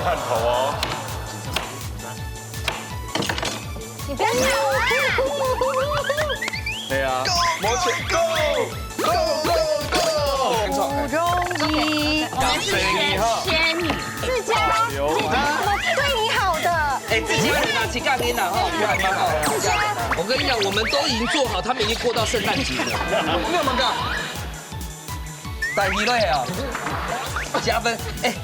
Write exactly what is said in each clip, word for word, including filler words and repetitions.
探头哦。你不要吓我啊！对啊，摸起来，Go Go Go Go！没错，不容易。让谁你哈。仙女，自家，有自家怎么对你好的？哎，自家人啊，自家人啊，哈，我跟你讲，我们都已经做好，他们已经过到圣诞节了。我没有尴尬。打鱼了呀，加分。哎，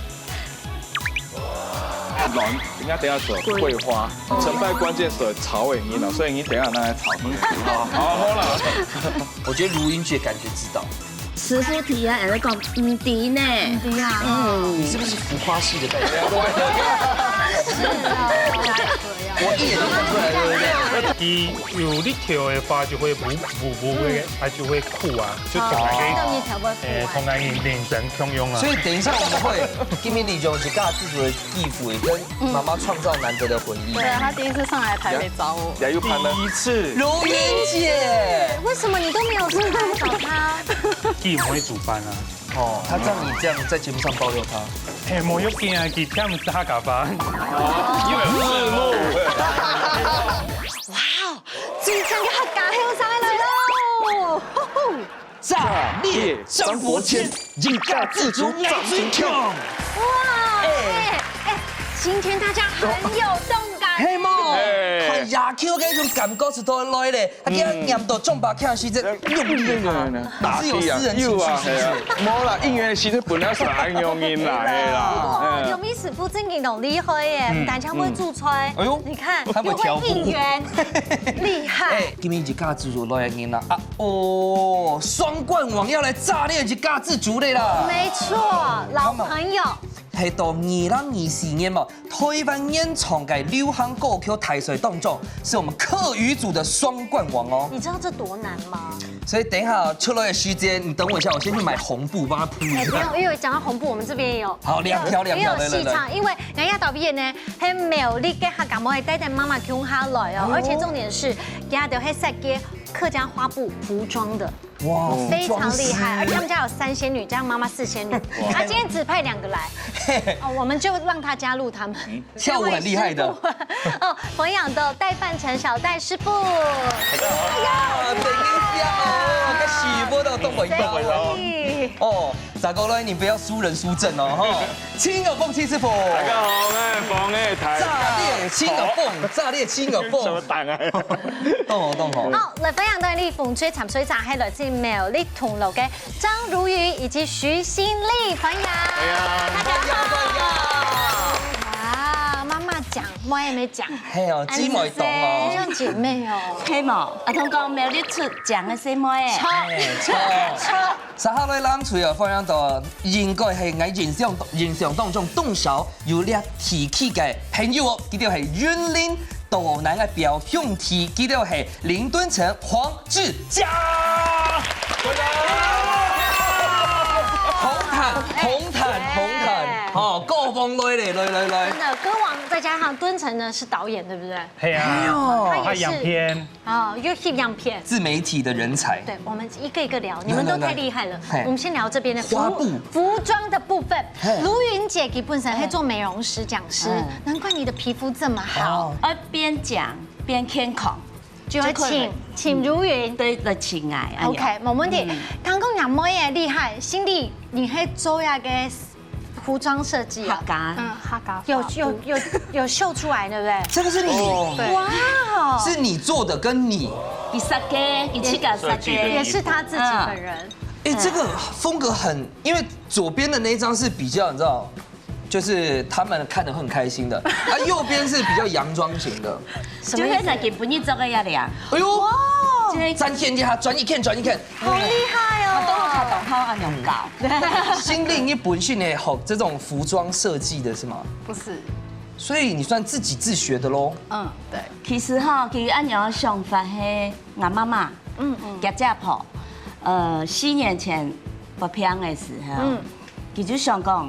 卵，人家等一下说桂花，成败关键所在炒尾音了，所以你等一下拿来炒。好，好了。我觉得如云姐感觉知道。师傅提啊，人家讲唔知呢。对啊，嗯，你是不是浮夸系的代表？是啊，我一眼就看出来，对不对？佢有力條个話就會無無無个，啊就會苦啊，就同那个你調味誒同那个認真共樣啊所。以等一下我们会给你利用一个自主的衣服，跟妈妈创造难得的回忆。对，他第一次上来台北找我。也有拍吗？第一次。如云姐，为什么你都没有上来找他？佢毋會煮飯啊，哦，他知道你这样在节目上爆料他。誒，無要緊啊，佢聽毋識客家話。因为字幕。哇哦，最强的客家后生来了！炸裂张伯谦，一家之煮来最强。哇，哎哎，今天大家很有动感。嘿嘛，哎看牙 Q 那种感觉是都来嘞，他给他念到中巴看是这用力啊，是有私人情绪是不是？無啦，應援其實本來係恁樣音來的啦。哦，有 Miss 傅正經都厲害耶，不但會煮菜，哎呦你看還會又會應援，厲害。哎，今天一家之煮来个人啦，啊哦，双冠王要来炸裂一家之煮的啦。没错，老朋友，係到二零二四年嘛，台灣原創个流行歌曲大賽當中，是我們客語組的雙冠王哦。你知道這多難嗎？所以等一下出來的時間，你等我一下，我先去買紅布幫他鋪一哎，不下。用，因為講到紅布，我們這邊也有。好，兩條兩條，也有來來來。戲場，因為人家到畢業呢，還沒有你跟客家妹帶帶媽媽共下來哦，哦而且重點是，人家都會設計客家花布服裝的。哇，非常厲害，服裝師而且他們家有三仙女，加上媽媽四仙女。他今天只派兩個來，哦，我們就讓他加入他們。跳舞很厲害的。哦，同樣的，戴范成小戴師傅。啊，等一下哦，該是我都動不動哦。哦，再過來你不要輸人輸陣哦，哈。青耳鳳七師傅，大家好，我係鳳个台。炸裂青耳鳳，炸裂青耳鳳。什麼檔啊？動哦動哦。好，來分享到你紅隊參賽者，還來自苗栗銅鑼个張如雲以及徐新麗，歡迎。哎呀，大家好。啊，媽媽講，我也沒講。係哦，姊妹檔哦。像姐妹哦。係無？阿通講苗栗出靚个細妹仔。哎，錯。接下來咱就要分享到，應該係𠊎印象印象當中當少有這地區个朋友哦，佢就係雲林斗南个表兄弟，佢就係林敦成、黃志佳。紅毯，紅毯，紅毯，哦，高峰來嘞，來來來真。的，歌王再加上敦成呢是導演，對不對？係啊，哦拍影片，哦，又是影片。自媒體的人才。對，我們一個一個聊，你們都太厲害了。嘿我們先聊這邊的服花布服裝的部分嘿。如雲姐佢本身係做美容師講師嗯，難怪你的皮膚這麼好。哦，愛變靚變健康，就要請請如雲。對，來請𠊎。哎呀 OK，無問題嗯。剛剛阿妹也厲害，心裡你係做那個服裝設計啊客？家，嗯，客家有有有有秀出來，對不對？這個是你，哦對哇哦，是你做的，跟你，佢設計，佢自家設計也是他自己本人。哎，這個風格很，因為左邊的那一張是比較，你知道，就是他們看得很開心的，啊，右邊是比較洋裝型的。什麼意思？就係在日本你做个呀，哎呦，就係展現一下，轉一圈，轉一圈。好厲害都有哦！看到好啊，用到。心令，你本身呢，學這種服裝設計的是嗎？不是，所以你算自己自學的嘍。嗯，對，其實哈，佢恁樣想法係𠊎媽媽，嗯嗯，姐姐婆，呃，四年前發病个時候，嗯佢就想講，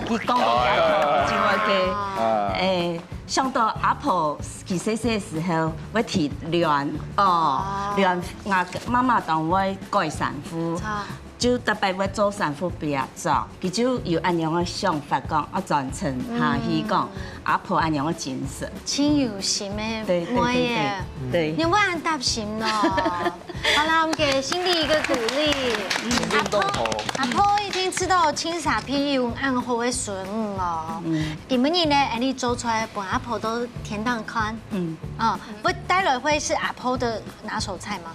佢講到阿婆，就會个，啊，誒，想到阿婆佢細細時候會提卵，哦，卵，𠊎媽媽當會改衫褲，啊，就特別會做衫褲分佢著，佢就有恁樣个想法講，愛傳承下去講，阿婆恁樣个精神。盡有心个，對，對，對，妹耶。對。對。你會恁貼心咯。好啦，我們給心裡一個鼓勵。嗯，阿婆，運動頭。阿婆已經知道清茶品有恁好个筍哦。嗯。今晡日呢，恁樣做出來分阿婆都天天看。嗯。啊，會帶來會是阿婆的拿手菜嗎？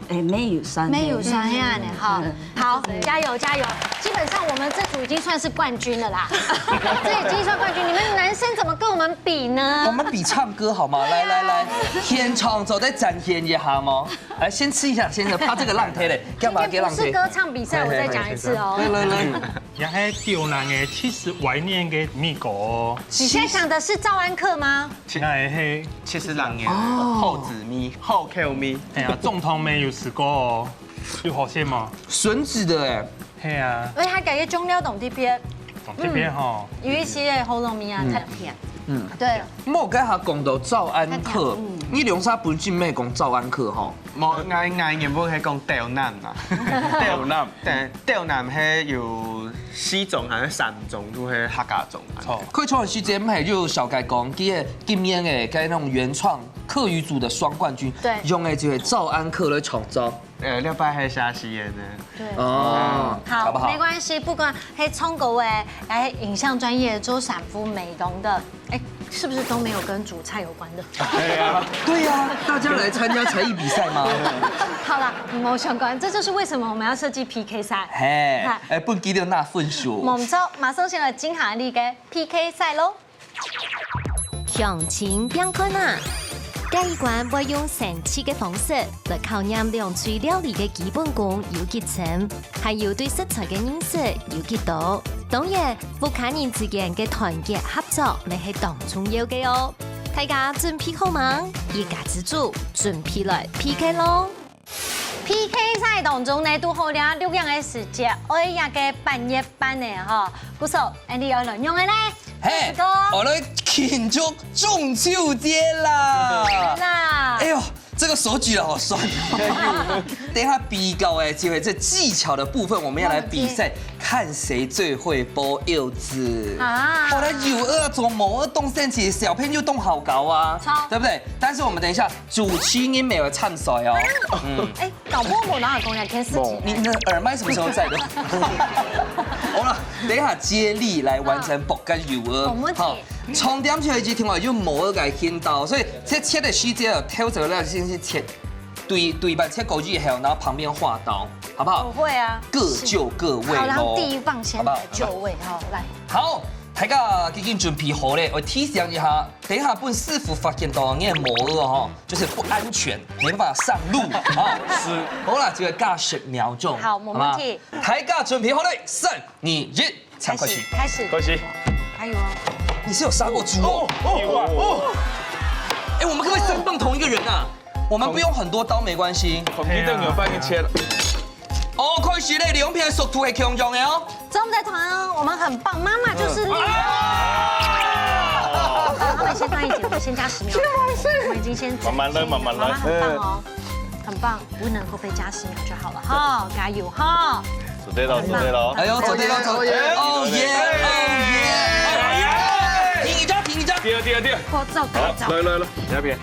哎，乜有算，乜有算，係恁樣哈。嗯。好，加油，加油！基本上我們這組已經算是冠軍了啦，這已經算冠軍。你們男生怎麼跟我們比呢？我們比唱歌好嗎？來，來，來，現場做得展現一下嗎？來，先試一下，先試，怕這個爛忒了，幹嘛給爛忒？今天不是歌唱比賽，我再講一次哦。來，來，來。這係舊年个七十懷念个味道哦。你現在講的是赵安客嗎？ 該係七十零年哦。好滋味，好口味。哎呀，總統乜有食過哦，有好食嗎？筍子的哎。係啊。而且佢个醬料當特別，當特別吼。嗯，有一些个好味啊，嗯。太甜。嗯。對。莫該下講到趙安客，太甜，嗯。你兩儕本身乜講趙安客吼？無，𠊎，𠊎原本係講鬥南啊。鬥南。對，鬥南係有四種還係三種，都係客家種啊。錯。開場个時節，毋係就小該講，佢个 今年个該種原創客語組的雙冠軍，對。用个就係趙安客來創造。呃，這擺係寫詩个呢。對。哦，嗯，好，好不好？沒關係，不管係唱歌个，還係影像專業、做衫褲美容的，哎，是不是都沒有跟煮菜有關的？對啊。對啊，大家來參加才藝比賽嗎？好啦，無相關，這就是為什麼我們要設計P K賽。嘿，嗨。哎，分佢兜拿分數。沒錯，馬上先來進行一個P K賽咯。 鄉親拚看啊！該一關會用生趣个方式來考驗兩隊料理个基本功有幾深，還有對食材个認識有幾多。當然，屋下人之間个團結合作乜係當重要个哦。大家準備好吂？一家之煮，準備來P K咯！ P K賽當中呢，堵好這錄影个時節，愛這個半夜半个吼，故所，恁樣愛來用个呢？嘿，哥，我來慶祝中秋節啦！啦，哎呦，這個手舉得好痠哦。等一下比較哎，就係這技巧的部分，我們要來比賽，看誰最會剝柚子。啊，好啦，有啊，做麼个當生趣，小朋友當好搞啊，對不對？但是我們等一下 主持人沒有參賽哦。嗯。哎，搞不好我哪有講兩件事情呢？你的耳麥什麼時候在的？好了，等一下接力來完成剝柚仔。好，沒問題。好，重點就係一定要用剝个來引導，所以這切个時節哦，挑出來先去切，對，對半切過以後，然後旁邊劃刀，好不好？我會啊。各就各位咯。好，然後第一棒先來就位，好不好？好，來。好，大家已經準備好了，我提醒一下，等一下分師傅發現到你个剝个哦， 就是不安全，沒辦法上路啊。是。好啦，這個加十秒鐘，好，沒問題。好吧？大家準備好了，三、二、一，請開始。開始，開始。開始。還有哦。你是有殺過豬哦？哦，哦，哦。哎，我們可不可以生放同一個人啊？我們不用很多刀，沒關係。同一個人有半個切了。 哦，開始咧，兩片速度係共樣个哦。所以我們在團哦，我們很棒，媽媽就是厲害。啊！好，他們先斷一節，我們先加十秒。我們已經先慢慢來，慢慢來。媽媽很棒哦，很棒，不能夠被加十秒就好了哈，加油哈！做得了，做得了。哎呦，做得了，做得了！哦耶，哦耶！哎呀，停一下，停一下。第二，第二，第二。過早，過早。好，來，來，來，那邊。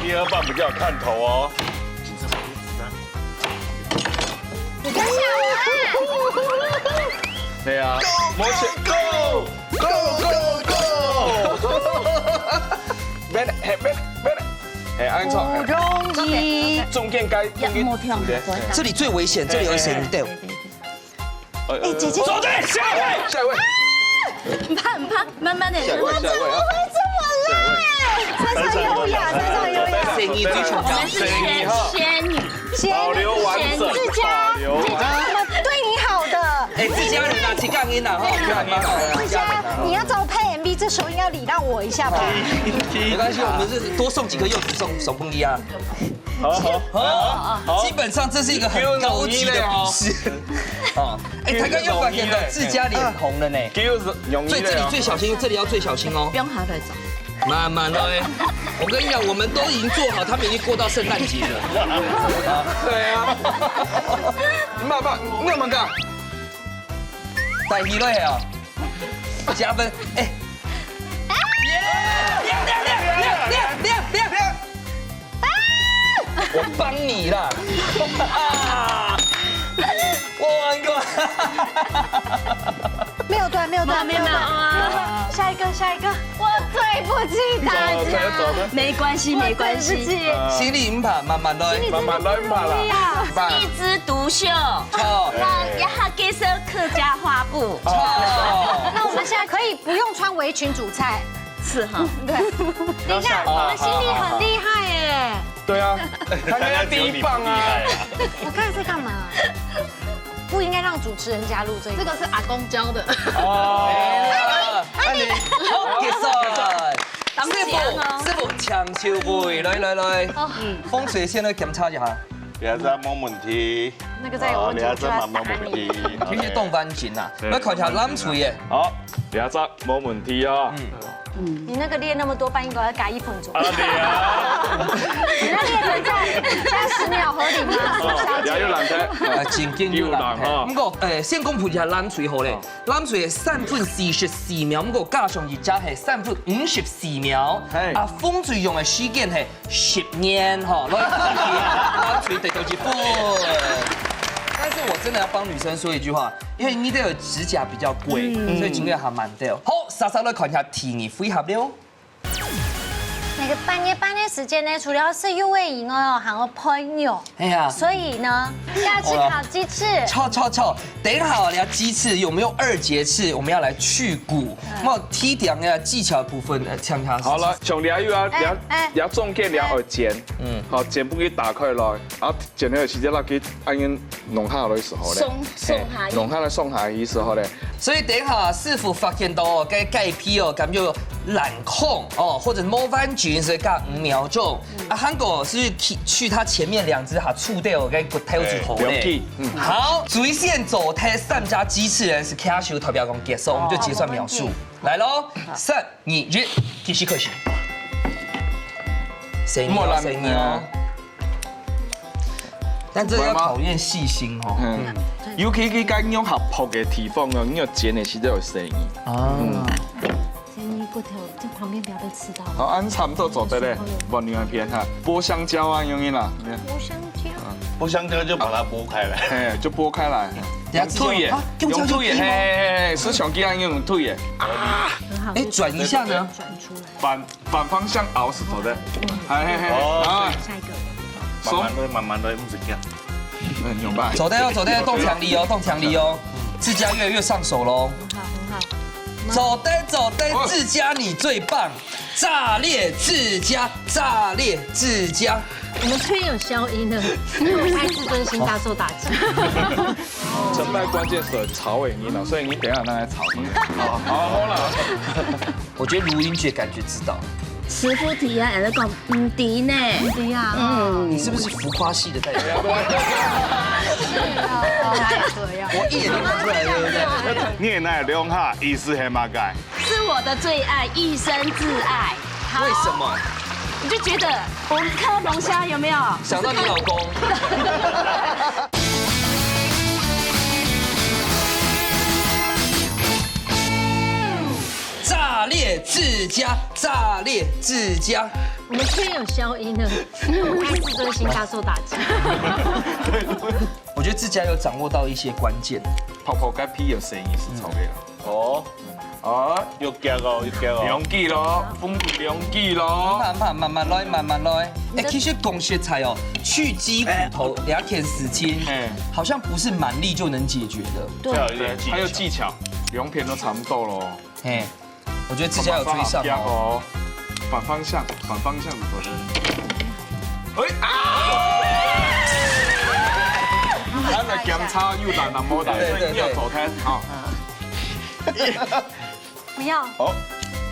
第二棒比較有看頭哦。你跟小我啊？對啊，Go, go, go, go, go, go！別，嘿，別，別，嘿，按錯，不容易。中間該，中間，要摸跳，對不對？對，對。這裡最危險，這裡有一些人，對。對，對，對。 哎，姐姐。走，對，下一位，下一位。很怕，很怕，慢慢的。下一位，下一位啊。怎麼會這麼累？非常優雅，非常優雅。仙女追求者。我們是仙，仙女。仙女，保留完整，仙女之家，保留。姐姐怎麼對你好的？哎，自家人啊，自家人啊，哈，自家人啊。自家，你要找我拍M V，這時候應該要禮讓我一下吧？沒關係，我們是多送幾顆柚子送，送分你啊。 好，好，好，好。基本上這是一個很高級的比試。哦，哎，大家有發現到自家臉紅了呢。所以這裡最小心，這裡要最小心哦。不用下來找。慢慢來，我跟你講，我們都已經做好，他們已經過到聖誕節了。對啊，慢慢，你有沒有看？帶起來啊，加分，哎。耶！我幫你啦。我玩過。沒有斷，沒有斷，沒有斷沒有斷。啊下一個，下一個。我對不起大家。沒關係，沒關係。心裡毋怕，慢慢來。慢慢來，慢慢來。呀，慢。一枝獨秀，好，讓一下介紹客家花布。好。那我們現在可以不用穿圍裙煮菜。是哈。等一下，我們心裡很厲害耶。對啊，他應該第一棒啊。我剛才在幹嘛？不應該讓主持人加入這個。這個是阿公教的。哦，那你好，結束。師傅，師傅，搶球杯，來來來，風水先來檢查一下。這隻無問題，那個再有問題，這我就要隻嘛無問題。其實當完整啊，來看一下藍隊个。好，這隻無問題啊。你那個列那麼多，半應該要加一分左右。啊，對啊。你那列成這樣，加十秒合理嗎？也有難題。啊，正經有難題。有難哈毋過，誒，先公布一下藍隊好咧。藍隊係三分四十四秒，毋過加上一隻係三分五十四秒。嘿啊，風水用个時間係十年吼，來，藍隊得到一分。但是我真的要幫女生說一句話，因為你這個指甲比較貴，所以今天還蠻掉。好，莎莎來看一下第二回合了。那個半夜半夜時間呢，除了食肉个以外哦，還有配肉。哎呀，所以呢，要去烤雞翅。錯錯錯，等一下哦，你要雞翅有沒有二節翅？我們要來去骨。那麼踢掉那個技巧的部分，呃，像他好了，像你又要你要哎你要中間你要剪，嗯嗯，好，剪不給打開來，然後剪了時間那給按緊弄下來的時候呢，鬆鬆下去嘿弄下來鬆下去的時候呢，所以等一下師傅發現到哦，該雞皮哦，感覺有爛孔哦，或者無完整，所以加五秒鐘。啊，韓國是去去它前面兩隻還粗掉，該骨頭就好嘞哎不要緊。嗯好，最先做忒三隻雞翅的人係cashew投票講結束，我們就結算秒數。來嘍，三二一，繼續開始。生意哦，莫亂生意哦。但這個要考驗細心哦。嗯，尤其佢該用合拍的地方哦，你要剪的時候有聲音。啊，先你骨頭，這旁邊不要被刺到。好，按差不多做得嘞，往另外一片哈，剝香蕉啊，用意啦，你看剝香蕉，剝香蕉就把它剝開來。哎，就剝開來，等下用推的啊，用這樣就用推的，可以嗎嘿嘿嘿，是像這樣用推的，很好。哎，轉一下呢？轉出來。反反方向拗是做得，嘿嘿嘿，哦啊，下一個。慢慢來，慢慢來，毋使驚。嗯，用吧。做得哦，做得哦，當強力哦，當強力哦。指甲越來越上手嘍。很好，很好。做得做得，指甲你最棒，炸裂指甲，炸裂指甲。我們這邊有消音了，因為我太自尊心大受打擊。成敗關鍵所在炒尾音了，所以你等一下拿來炒。好，好，好了。我覺得錄音機感覺知道，師傅提啊，人家講毋知呢。對呀，嗯你，是不是浮誇系的代表？他也這樣。我一眼就看出來，對不對？你也來兩下，意思係麼个？是我的最愛，一生至愛。好為什麼？你就覺得我們看到龍蝦有沒有？想到你老公。炸裂指甲，炸裂指甲。我們這邊有消音了，因為我太自尊心大受打擊。我覺得指甲有掌握到一些關鍵。泡泡該皮有聲音是炒的啦。哦，啊，有夾哦，有夾哦。兩記咯，分兩記咯。慢慢慢慢來，慢慢來。哎，其實講實在哦，去雞骨頭兩件事情，哎，好像不是蠻力就能解決的。這要有點技巧。還有技巧，兩片都差不多咯。嘿，我覺得指甲有追上哦。哦，反方向，反方向是否是？哎啊！咱來檢查有打那麼打，對對對所以你要走開，好。不要，哦，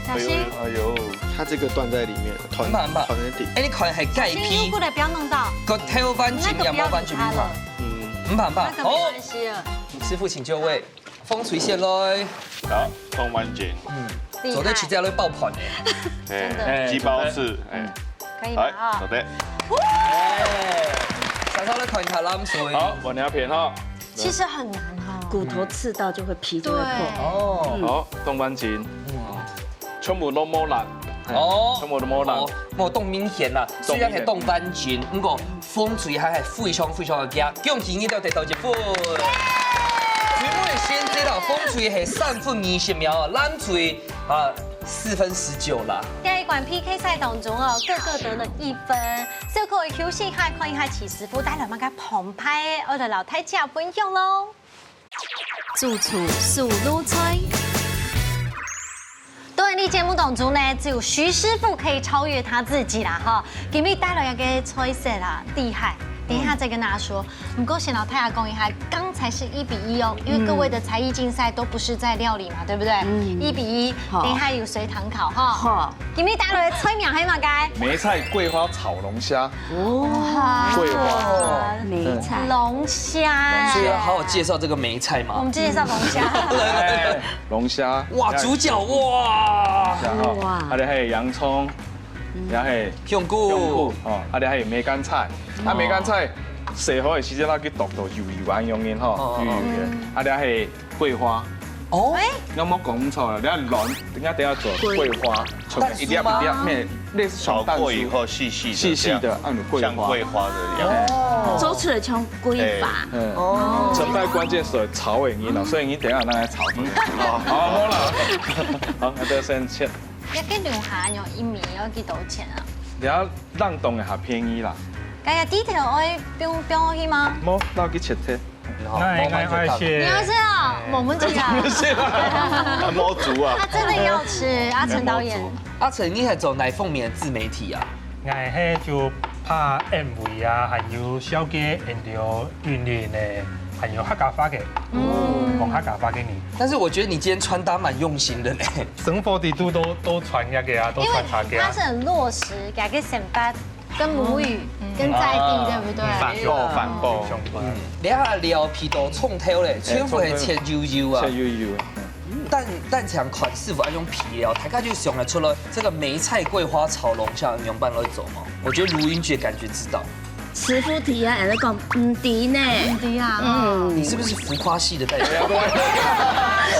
小心，哎呦，它這個斷在裡面，團很棒很棒團在底。哎，你看還蓋心皮如，果的不要弄到。个頭彎緊，也無彎緊，那個不要理它了，嗯，很棒很棒那。個沒關係了。師傅請就位，風水線來。好，放完整。嗯，厲害。做得直接來爆盤欸。真的。哎，鸡包是，哎，可以吗？来，啊，好的。哎，稍稍來看一下藍隊。好，我拿片哈。其实很难哦。骨头刺到就会皮就会破。对哦，好，冻番茄，全部都無爛，哦全部都無爛哦。，無當明顯啦，雖然係凍番茄，毋過紅隊還係非常非常个強，恭喜你兜得到一分。最尾先知道紅隊係三分二十秒，藍隊啊四分十九啦。第一關P K赛当中哦，个个得了一分。最後休息一下，看一下徐師傅帶來麼个澎湃个，愛來摎大家分享咯。主廚手路菜。當然，你節目當中呢，只有徐師傅可以超越他自己啦哈。今日帶來一个菜色啦，厲害，等一下再跟大家说。不过先摎大家讲一下，刚才是一比一哦，因为各位的才艺竞赛都不是在料理嘛，对不对？嗯一比一，好等一下有随堂考哈。好，今日帶來个菜名係麼个？梅菜桂花炒龍蝦，哦，哇桂花梅菜，龙虾，所以要好好介绍这个梅菜嘛。我们介绍龙虾。哎，龍蝦，哇，主角哇，然後哇啊，你還有洋蔥，然後還有香菇香菇，哦，啊，你還有梅乾菜，啊，梅乾菜洗好个時節，那個剁到幼幼啊，用用吼，哦哦幼幼个，啊，你還有桂花，哦，你有無講錯啊？你看卵，人家等下做桂花，一粒一粒咩，類似小蛋酥，炒过以后细细的，细细的，按桂花，像桂花的样子。哎做出來像桂花，嗯，哦，成敗關鍵所以炒尾音了，所以你等一下拿來炒。好，好了，好，那就先切。一个龍蝦有一米要幾多錢啊？你要冷凍个較便宜啦，該个地條愛放放落去嗎？無，那去切切。好，慢慢就看。你要是啊，我们这个，啊，毛竹啊他，真的要吃啊，陈导演。阿成，你係做哪方面的自媒體啊？ 𠊎係就拍MV啊，還有紹介𠊎兜雲林个，還有客家話个，講客家話个人。但是我觉得你今天穿搭蛮用心的呢。生活裡肚都都穿那个啊，都因為穿茶个啊。他是很落實，改个選拔跟母語跟在地，對不對？反爆反爆。相關。你看料皮都冲透嘞，全部係切幼幼啊切。幼幼。但但想看師傅愛用皮料，大家就想得出來這個梅菜桂花炒龍蝦仰般來做嘛。我覺得盧雲杰感覺知道，師傅提啊，人家講毋知呢，對啊，嗯，你是不是浮誇系的代表？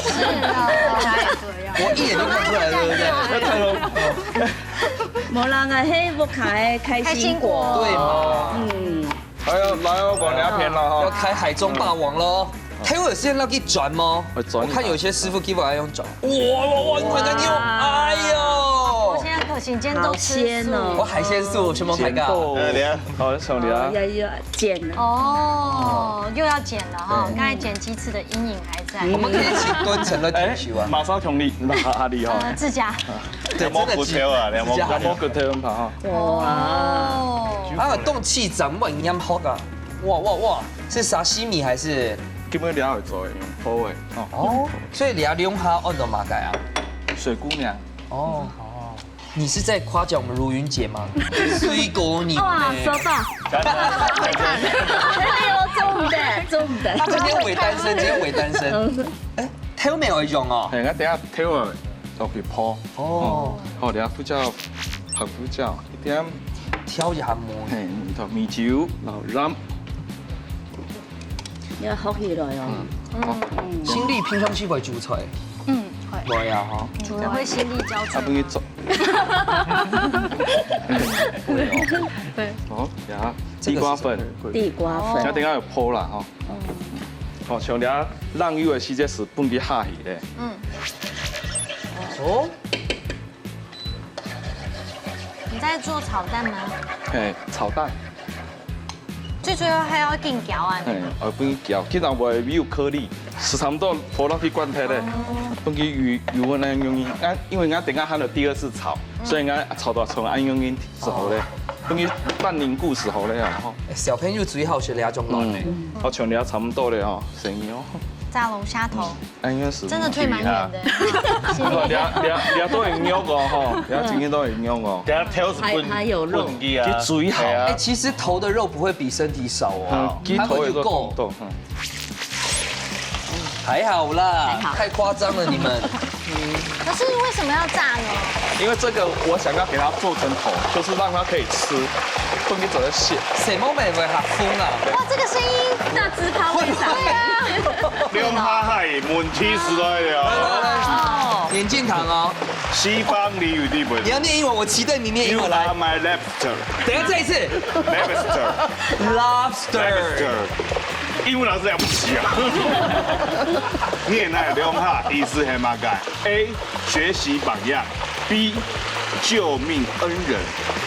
是啊，哪裡對啊？我一眼就看出來，對不對？無人啊，係屋下个開心果，對嘛，嗯，哎呦，來哦，我兩片了哈。要開海中霸王嘍。還有現在要去轉嗎？會轉一下。我看有些師傅基本上用轉。哇哇哇！你看看你用，哎呦！現在可心今天都吃素好鮮哦我海鮮素全部排到。呃，等一下好，小李啊，要要剪了，哦，又要剪了哈，剛才剪雞翅的陰影還在。我們可以請蹲成了哎退休啊，。馬上同你，那阿里哈，呃，指甲。對，兩毛骨頭啊，兩毛骨頭。兩毛骨頭很怕哈。哇，哦，啊，凍氣怎麼樣好啊？哇哇哇！是沙西米還是？今日你愛做用泡的哦，哦，所以你要用它按照麼个啊？水姑娘，哦，你是在誇獎我們盧雲杰嗎？水果你哇，收到，哎呦，重的重的他，今天偽單身，今天偽單身。哎，他又沒有用哦。哎，那等下調味落去泡哦，好，等下胡椒，白胡椒一點，挑一下無。嘿，然後米酒，然後鹽，要學起來哦，好，心裡平常時會煮菜，嗯，會，會啊哈。煮得會心力交瘁嗎？啊，不去做。對，好，呀，這個是地瓜粉，地瓜粉那等下有泡啦哈。好，像你啊，冷油的時節係分佢下去咧。嗯，哦，你在做炒蛋嗎？嘿，炒蛋，最主要還要緊攪啊。嘿，呃，分佢攪，其實會有顆粒，係差不多泡落去罐頭咧，分佢油油分佢溶去。啊，因為𠊎等下還有第二次炒，所以𠊎炒到從恁溶去時候咧，分佢半凝固時候咧啊，吼。哎小朋友最好食這種卵呢。嗯，好，像你啊，差不多咧吼，生意哦。炸龍蝦頭，哎，應該係真的退蠻遠的。你啊，你啊，你啊，都會用哦，吼，你啊，今天都會用哦。等下挑是分還還有肉分佢啊，佢最好係啊哎，其實頭的肉不會比身體少哦嗯，，佢頭也都它會夠動。動，嗯。還好啦，還好太誇張了你們。可是为什么要炸呢？因为这个我想要给它做成头，就是让它可以吃，不能做得咸。什么美味哈风啊？哇，这个声音，大只咖啡色。对啊，兩下係問題時代了。眼鏡糖哦，西方俚語日本你要念英文，我期待你念英 You 文 are 来。 my lobster。等一下再一次 Lobster。 ，lobster。 Lobster。英文老師了不起啊！念來兩下，意思係麼个？A，學習榜樣。B，救命恩人。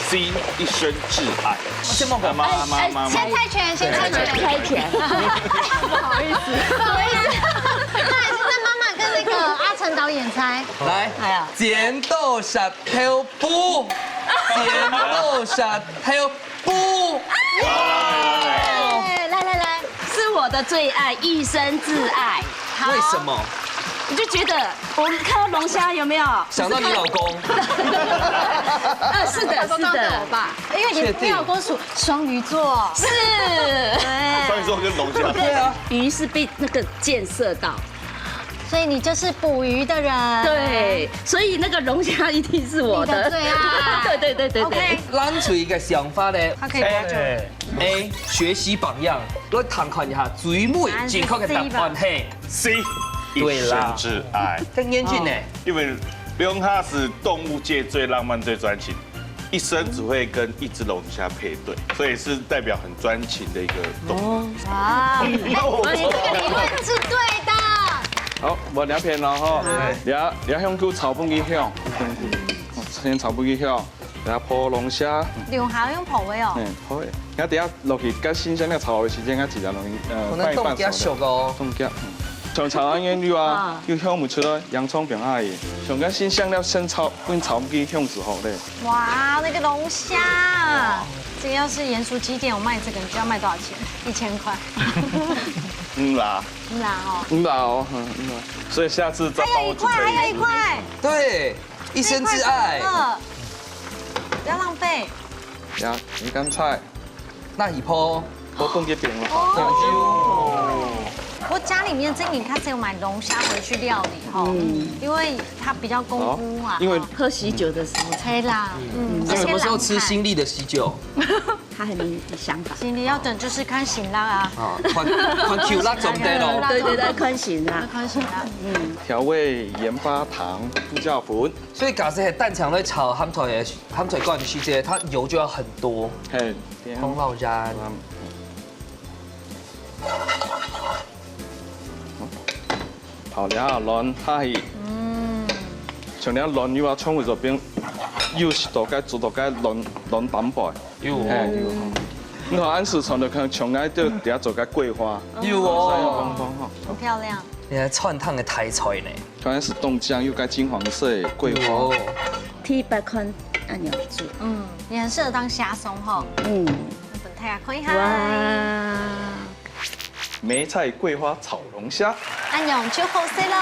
C，一生摯愛。这么妈妈妈妈妈先猜拳，先猜拳。猜拳。不好意思，不好意思，那还是让妈妈跟那个阿成导演猜。来，哎呀剪刀石头布，剪刀石头布。哎，来来来，是我的最爱，一生挚爱。为什么？我就觉得我们看到龙虾有没有？想到你老公，呃，是的，是的，吧？因为你确定你老公属双鱼座，是。对，双鱼座跟龙虾。对啊，鱼是被那个箭射到，所以你就是捕鱼的人，，对，所以那个龙虾一定是我的你的最爱对对对对对 OK。蓝水个想法呢他可以不要救。 ？A，学习榜样，我探看一下，最尾正确个答案係 C，一生对啦挚愛。更严谨呢。因為龍蝦是動物界最浪漫、最專情，一生只會跟一隻龍蝦配對，所以是代表很專情的一個動物。哇，哎，你这个理论是对的。好，我两片了哈。你要你要用去炒分佢香，先炒分佢香，然后泡龙虾，龙虾用泡的哦。嗯，好。你等下落去，跟新鲜个炒个时间，佢自然容易呃可能冻加熟哦。冻加，嗯，像炒鸳鸯肉啊啊，又香毋出來，洋葱放下去，像个新鲜个生炒，用炒个香就好咧。哇，那个龙虾，这个要是盐酥鸡店有卖这个，你知道卖多少钱？一千块。嗯啦，是啦哦。嗯啦哦，嗯嗯啦，所以下次再还有一块，帮我准备还有一块，对，一生挚爱。了，不要浪费。呀，你刚才那一波，我冻结饼了。哦，我家里面最近开始有买龙虾回去料理哈，因为它比较功夫嘛，因为喝喜酒的时候，可以啦，嗯，那什么时候吃新力的喜酒？他还没想法。心里要等，就是看醒了啊。啊，看看 Q 那种的咯。对对对，看醒了。看醒了，调味盐巴、糖、胡椒粉。所以假设係單淨來炒鹹菜个鹹菜乾个時節，它油就要很多，嘿，紅laujan。好了，卵下去，嗯，像你卵又要冲去左边，又是大概做大概卵卵蛋白，有哎，有。你看，俺是从头看，从来就底下做个桂花，有哦，放放哈。很漂亮。你還川燙个大菜呢。刚开始冻酱又该金黄色的桂花，有哦，第一百款按鈕煮，嗯，也很适合当虾松哈。嗯，日本太阳可以哈。哇，梅菜桂花炒龙虾。按鈕就好食喽。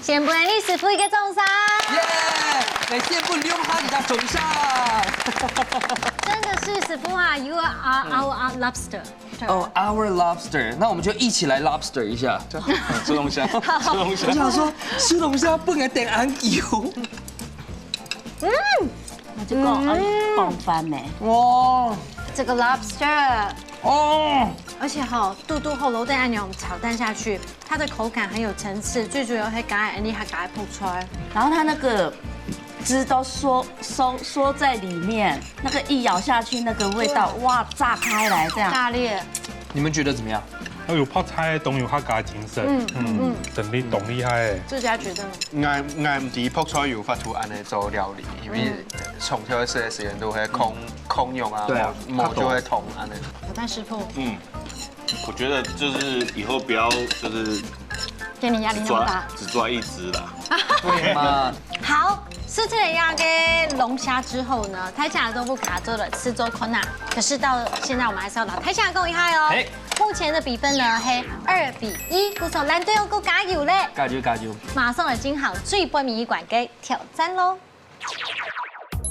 先分李師傅一个掌聲。耶！來先分兩下你个掌聲。真的是師傅啊，you are our lobster。哦，our lobster，那我們就一起來 lobster 一下。吃龙虾，吃龙虾我。想說，吃龍蝦不能點恁久。那就夠嗯傍飯呢。哇，这个 lobster，哦，而且哈，肚肚后楼带按钮炒蛋下去，它的口感很有层次，最主要还加了你还加了泡菜。然后它那个汁都缩缩缩在里面，那个一咬下去，那个味道哇炸开来这样。炸裂，你們覺得怎麼樣？有泡菜，當有客家精神，嗯嗯，真的當厲害。自家觉得呢？𠊎𠊎毋知泡菜有法度恁樣做料理，因為從小食个時間都係空空用啊，對啊無無就會痛恁樣。有蛋師傅，嗯，我覺得就是以後不要就是给你压力那么大。只抓一隻啦。對嘛？好，食忒了這個龍蝦之後呢，大家都不敢做了，吃做看啊。可是到現在，我們還是要老大家講一下喲。嘿。目前的比分呢，係二比一，故所藍隊愛加油咧。加油，加油！馬上來進行最尾一關个挑戰咯。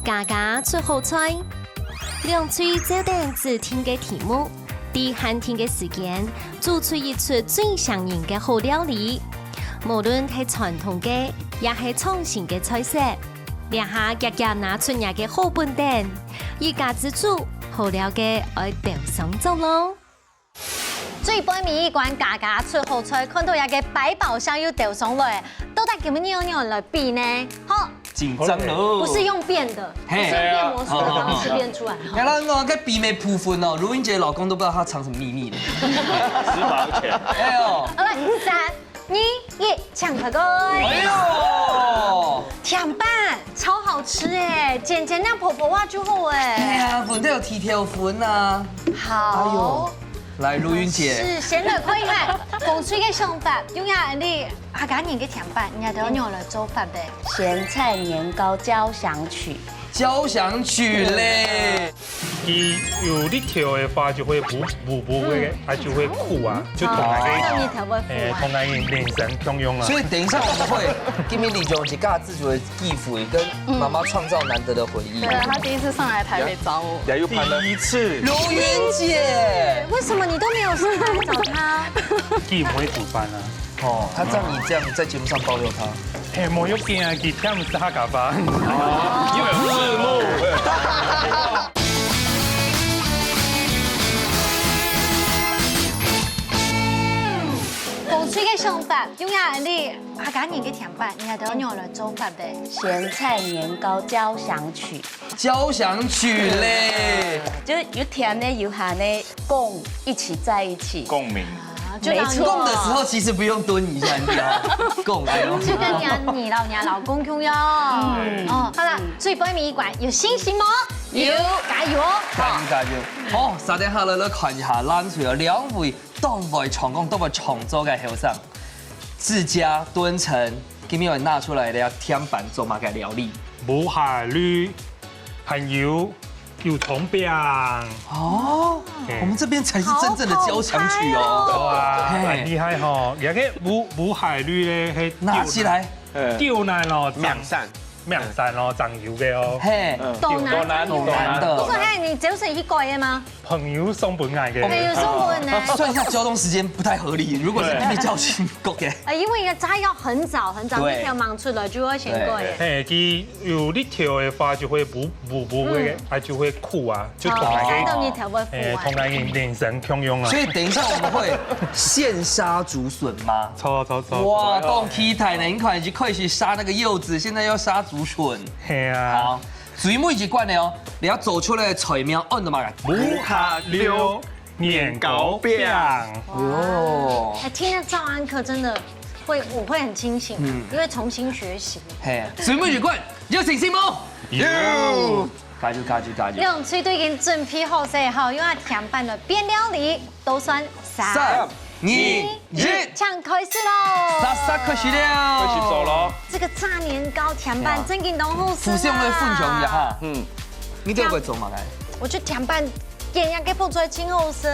家家出好菜，兩隊照等指定个題目，在限定个時間，做出一出最餳人个好料理。無論係傳統个，也係創新个菜色，這下遽遽拿出若个好本等，一家之煮，好料个愛鬥上桌咯。最尾一關家家出好菜，看到這個百寶箱又鬥上來，到底今晡日愛仰般來比呢？好，緊張咯。不是用變的，嘿。不是用變魔術的方式變出來。哦，哦，哦。原來我个秘密部分哦，如雲姐老公都不知道他藏什麼秘密呢。私房錢。哎呦。好，來，三、二、一，搶快過。哎呦！甜粄，超好吃哎，簡簡單薄薄啊就好哎。哎呀，粉都有提條粉啊。好。哎呦。 來，如雲姐。是，先來看一下，紅隊个想法，用下你客家人个甜粄，你愛仰般來做法个？鹹菜年糕交響曲。交響曲咧。佢有力條个話就會補，補，補个，嗯。啊，就會苦啊，就同那個，好，那你調味苦啊。欸，同那個人生共樣啊。所以等一下我們會給你利用一個自主的 機會，跟媽媽創造難得的回憶。對，他第一次上來台北找我。也有拍了。第一次。如雲姐。為什麼你都沒有上來找他？佢毋會煮飯啊。哦，他知道你這樣在節目上爆料他。嘿，無要緊啊，佢聽毋識客家話。哦。因為有字幕。紅隊个想法，用下你 客家人个甜粄，你愛仰般來做法个？鹹菜年糕交響曲。交響曲咧。就是有甜个，有鹹个，共一起在一起。共鳴。啊，就當有共的時候，其實不用蹲一下，你知道嗎？共，哎呦。就跟你啊，你老，你啊老公共樣。嗯。哦，好啦，嗯。最尾一關，有信心無？有。加油哦！加油，加油！好，續等下來，來看一下，藍隊有兩位 當會唱歌、當會創作个後生，自家、敦成，今晡日拿出來个甜粄做麼个料理？無下鐳，還有油蔥餅。哦，嘿。我們這邊才是真正的交響曲哦。好澎湃哦。哇，嘿。很厲害吼！這個無，無下鐳咧，嘿，拿起來。 嗯。吊難咯，命散。命散咯，長油个哦。嘿。嗯。當難。當難，當難。不過，嘿，你就是去改个嗎？朋友送分𠊎个。朋友送分个。算一下交通時間不太合理，如果是一定要去改个。呃，因為該要很早很早，對。一條吂出來就愛先改个。對。嘿，佢有力條个話就會補，補，補个，嗯。啊，就會苦啊。 就同那個，哦，等於調味粉啊。欸，同那個人生共樣啊。所以等一下我們會現殺竹筍嗎？錯，錯，錯。哇，當期待呢！你看，已經開始殺那個柚子，現在要殺竹筍。嘿啊。好，最尾一關了哦，你愛做出來个菜名安到麼个？無下鐳年糕餅。哦。哎，聽了趙安克真的會，我會很清醒，嗯。因為重新學習。嘿，最尾一關，有信心無？有。 加油，加油，加油！兩隊都已經準備好勢，好，用啊甜粄來變料理，倒算三、三、二、二、一，一，請開始咯！煞煞開始了！開始做咯！這個炸年糕甜粄，哎呀，正經當好食啊！互相來分享一下哈。嗯。你都會做麼个？我就甜粄煎一下，給爆出來真好食。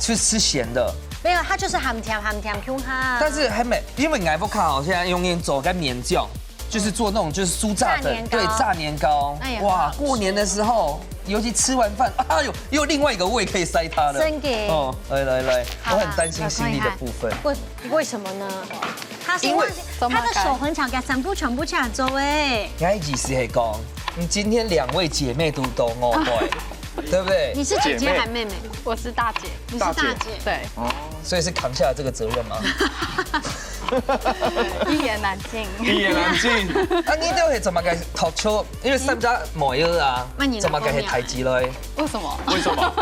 是吃鹹的。沒有，它就是鹹甜鹹甜共下。但是還沒，因為𠊎屋下好像用那種做个綿醬， 就是做那種就是酥炸的，炸年糕。對，炸年糕。哎呀，哇，好好吃。過年的時候，尤其吃完飯，哎呦，又有另外一個胃可以塞它了。真的。哦，來，來，來，好啊，我很擔心心裡的部分。我看一下。為，為什麼呢？他是因為忘記，他的手很巧，給它全部全部搶走哎。你的意思是講，你今天兩位姐妹都，都很會，對不對？你是姐姐還妹妹？我是大姐。你是大姐。大姐。對。哦。所以是扛下了這個責任嗎？ 一言難盡。一言難盡。啊，你兜係做麼个托出？因為三姐妹仔啊，嗯。做麼个係大姊來？為什麼？為什麼？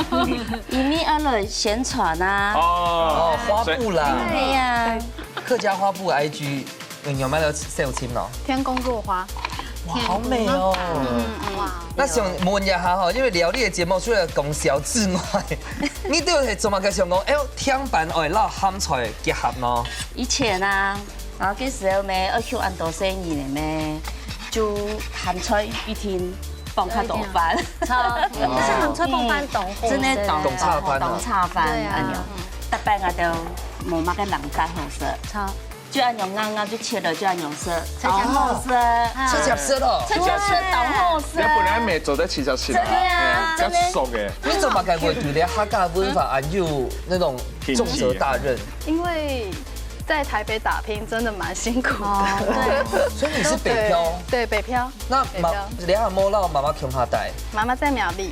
因為愛來宣傳啊。哦。哦，花布啦。對呀。客家花布I G，嗯，有沒有小心哦？天公落花。哇，好美哦。嗯，嗯。哇。那想問一下哈，因為料理个節目除了講笑之外，你兜係做麼个想講，哎喲，甜粄愛摎鹹菜結合呢？以前啊， 然後該時候咩，愛求恁多細人个咩，就鹹菜一定傍較多飯。超，可是鹹菜傍飯當好食。真的當當恰飯啊當恰飯對啊恁樣。逐擺𠊎都無麼个零食好食，超，就恁樣硬硬就切了就恁樣食，切切當好食。直接食咯。切切食當好食。你本來沒做得起小起來，真的啊哎，真熟哎。你怎麼感覺對你客家文化還有那種重責大任？因為在台北打拼真的蠻辛苦的。哦，對，所以你是北漂，對，北漂，那媽北漂你阿嬤摎媽媽共下戴，媽媽在苗栗。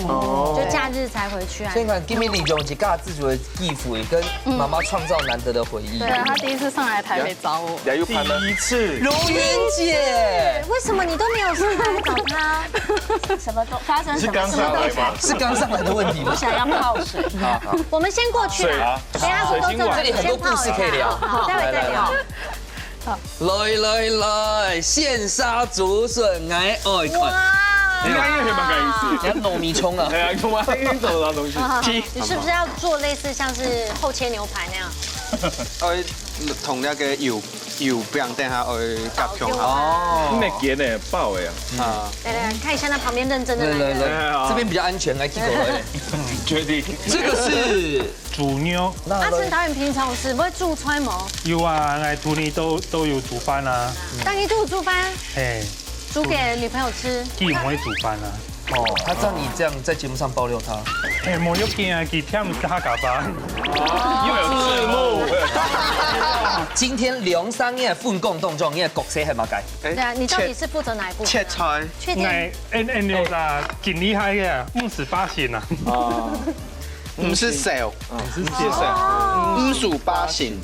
哦就假日才回去啊所。以你看，今天你用一个自主的衣服，也跟媽媽創造难得的回忆。對，她第一次上來台北找我。也有拍呢。第一次。如云姐，为什么你都没有上来找他？什麼都發生什麼事是剛上來嗎？是剛上來的問題吗？想要泡水。我们先过去水啊啦，等一下说到这水晶碗里，先泡一下，这里很多故事可以聊好，待会再聊。来来来，现杀竹笋，我愛看。哇！你看，因為蠻感意思。你要糯米冲啊哎？呀，我已經找到東西。你是不是要做类似像是厚切牛排那样？愛同那个油油餅等下愛夾共下。哦，你个呢，爆的啊。啊，来来来，看一下那旁边认真的来来男人。来，这边比较安全，来，Kiko 来。決定。这个是煮肉。那阿成导演平常时不会煮菜吗？有啊，來煮你都都有煮飯啊。当你都有煮饭，嘿，煮给女朋友吃。佢毋會煮飯啊。哦，他知道你这样在节目上爆料他。嘿，無要緊啊，佢聽客家話。又有字幕。今天兩儕个分工當中，你个角色係麼个？对啊，你到底是负责哪一部分啊？切菜。确定？哎，哎哎，你啦，真厲害个，五十八星啊。啊，毋係少，你是介少，五十八星。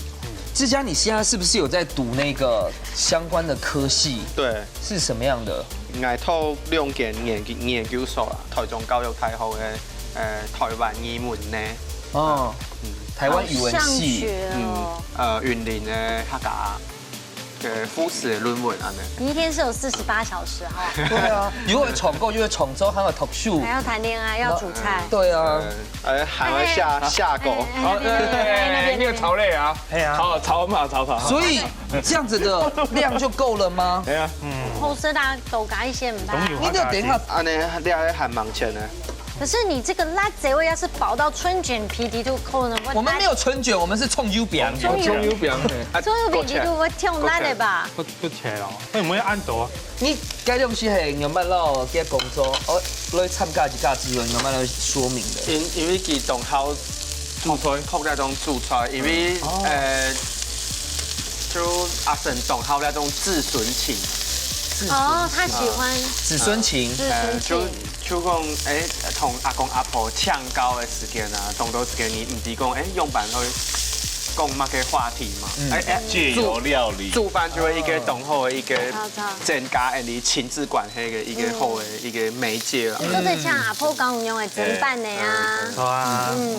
志佳，你现在是不是有在读那个相关的科系？對，是什么样的？𠊎讀兩間研研究所啦，台中教育大學个呃台灣語文呢，哦，台湾语文上系。学哦。呃雲林个客家个副詞論文安呢。你一天是有四十八小时哈，对啊，又會唱歌，又會創作，還會讀書还。要谈恋爱，要煮菜。对啊，呃，還會下下狗。哎好，哎，那個曹磊啊，哎呀曹曹嘛，曹曹。所以这样子的量就够了吗？哎呀，后生大家都加一些，唔怕。懂有你得等一下，安呢，你還還蠻淺呢。可是你这个辣椒味要是薄到春卷皮底都扣呢，我们没有春卷，我们是葱油饼。葱油餅。啊葱油皮底都会跳辣的吧？不不切哦，為什麼要按多？你該東西係仰般摎个工作，哦，來參加一个志願，仰般來說明的？因因為佢當好煮菜。學那種煮菜，因為呃，就阿生當好那種子孫情。哦，他喜欢子孙情。子呃，孙就情。就講，誒，同阿公阿婆請教个時間啊，當多時間你毋知講，誒，仰般去講麼个話題嘛？誒誒，借由料理。煮飯就係一個當好个一個好好增加你親子關係个一個好个一個媒介啦。特别像阿婆讲用的砧板的啊，好啊，嗯，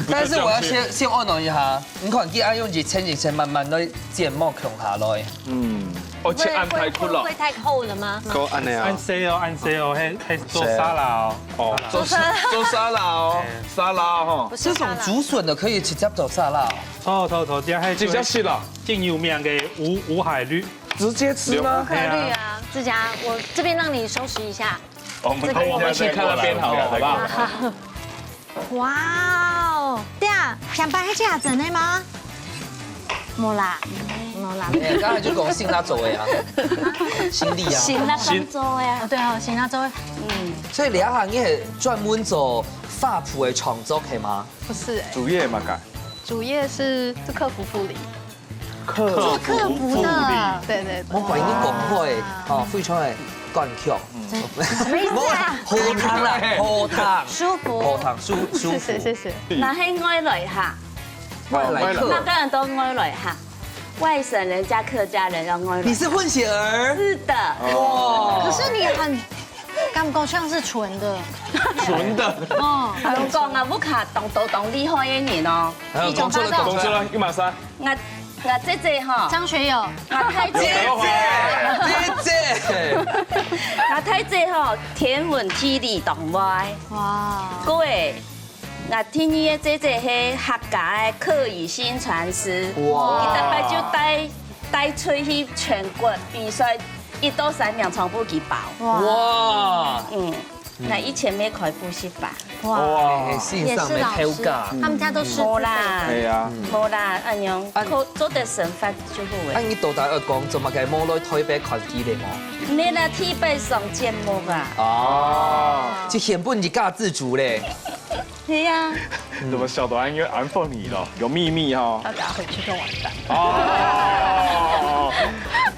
但是我要先先問一下，你看，你愛用一千一千慢慢來剪毛孔下來。嗯，哦，切安排苦了会。太厚了吗？个安呢啊按，細哦，按細哦，還還做沙拉哦。哦，做沙做沙拉哦，沙拉哈。不是这种竹笋的可以直接做沙拉哦。好好好，這還直接吃了，真有名个五五海綠。直接吃吗？可以啊，志佳，我这边让你收拾一下。我们等一下再过来，我们先看那边好了，好不好？哇哦，对啊，想白黑加整的吗？没啦，没啦。哎，刚才就讲辛辣做的啊，辛力啊。辛辣工作呀哦，。对哦，辛辣做的。所以你下你係專門做畫圖的創作係嗎？不是哎，主業嘛，改。主業是是客服護理。客客服的，对对对。我懷疑你講話哦，非常的干跳。什么意思啊？好聽啦，好聽，舒服好。聽，舒舒服。谢谢谢谢。那係外來客，外來客那个人都外來客，外省人加客家人要外來。你是混血兒？是的，哦可是你很感觉像是纯的，纯的。哦，我讲啊，屋下当都当厉害个人哦。还有讲出来，讲出来。讲出来，干嘛噻？我我姐姐吼，张学友，我太姐，姐姐，我太姐吼，天文地理当歪。哇，各位，我第二个姐姐係客家个客语薪传师，哇伊大概就带带出去全国比赛，一到三名全部佢包。哇，嗯，那以前乜開補習班。哇，哎，先生乜偷教。他们家都是自费的。哎呀，好啦，恁樣，啊，做得生活就好啊，你到底愛講做麼个無來台北看佢咧無？你那特別上節目啊？哦，就顯本一家之主咧。对呀，怎么小短因为安抚你了？有秘密哈？要不要回去跟我讲？哦，